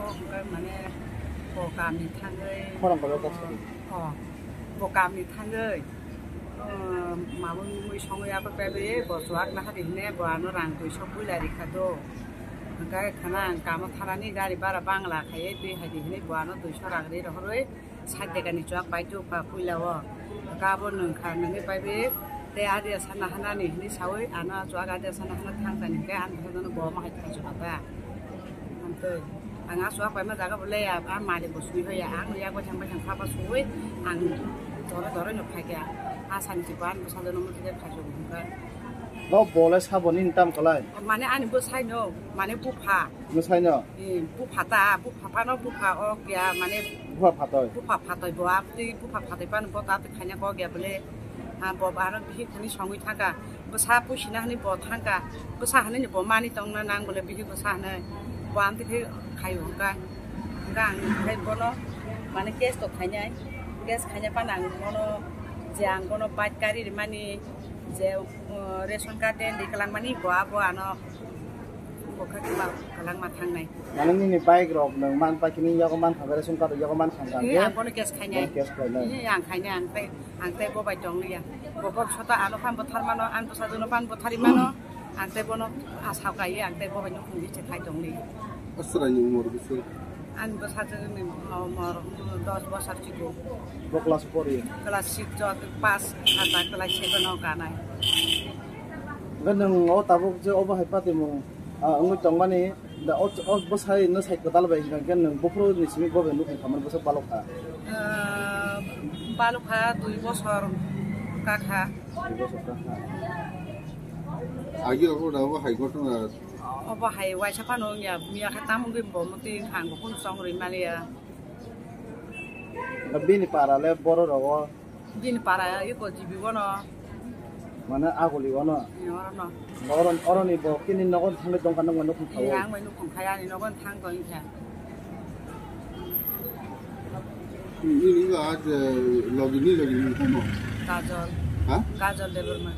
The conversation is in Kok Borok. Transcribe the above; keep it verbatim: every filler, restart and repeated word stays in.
Hwnkhe mane bo kamni thangwi, khorang kolok kok sadi. Oh, bo kamni thangwi, oh, mamung mui songwi abo pebwi bo chuak nahadi hwnwi bo ano rang duiso puila rikha do. Hwnkhe khana ang kamo thanani gari bara bangla khaiwi twi haidi hwnwi bo ano duiso rang ri rohorwi sat dekani chuak pai tubkha puila o. Hwnkhe abo nwngkha nwngwi paiwi tei adia sana hanani hwnwi sawi ano chuak adia sana hana thangkha hwnkhe ang bono bo ma hai thangsu kha ba. Amtwi ang aswk paima jaga bo leya, a malik bo sui hoya, ang yak baithang baithang khapa sui, ang doro doro no phaikha, a sani si ban bwsa jono muchide phaisu hwnka. Bo bole sabo nini tam kalai? Mane ani bwsai no, mane bupha. Bwsai no? Eh, bupha ta, bupha phano bupha o kya, mane bupha phatoi. Bupha phatoi bo, amtwi bupha phatoi phano bo ta twi khaina kok ya bole. Ha, bo bano bihik khani songwi thangkha. Bwsa puisina hwnwi bo thangkha, bwsa hwnwi bo mani tongna nang bole bihik bwsa hwnwi bo amtwi khe khaio hwnka. Hwnka ang khai bono mane case to khainai, case khaina phano ang bono je ang bono bike gari rimani je, uh, ration card de ri kwlangmani bo abo ano bo khe kwlangma thangnai. Mane nini bike rok nwng man paikhe nini yago man thangkha, ration card yago man thangkha. Ee, ang bono case khainai. Bono case khainai. Ee, ang khainai, ang tei Ang tei bo bai tong liya. Bo bok sota ano phan bwthar mano, ang bwsajwk no phan bwthari mano. Ang tei bono asa kaiwi ang tei bo bai nukhung di se khai tong liya. Aswraini umor bwswk? Ang bwsajwk ni umor dos bosor chikung. Bo class four ya? Class six jot pass khata class seven o kanai. Hwnkhe nwng o tabuk je obo hai patimung, ah, wngwi tongmani, da o, o bwsai no sai kwtal bai hwnkhe nwng buphuru ni simi bo bai nukhung khamani bwswk balok kha. Ah, balok kha dui bosor ka kha. Dui bosor ka kha. Agi obo da obo hai ghotona. Obo hai waisa phano wngya, miya khe tamo wngwi bo mwtwi wngkha, ang bo phano chong rwi maliya. Bini para le borok rogo. Bini para eko jibi bono. Mane aguli bono. Orono. Oron, oroni bo kini nogon thangwi tongkha nokma nukhung thawi. Ang bai nukhung khai ani nogon thang tong kha. Ini ba aaj logi ni logi ni kono. Kajol. Ha? Kajol Debbarma.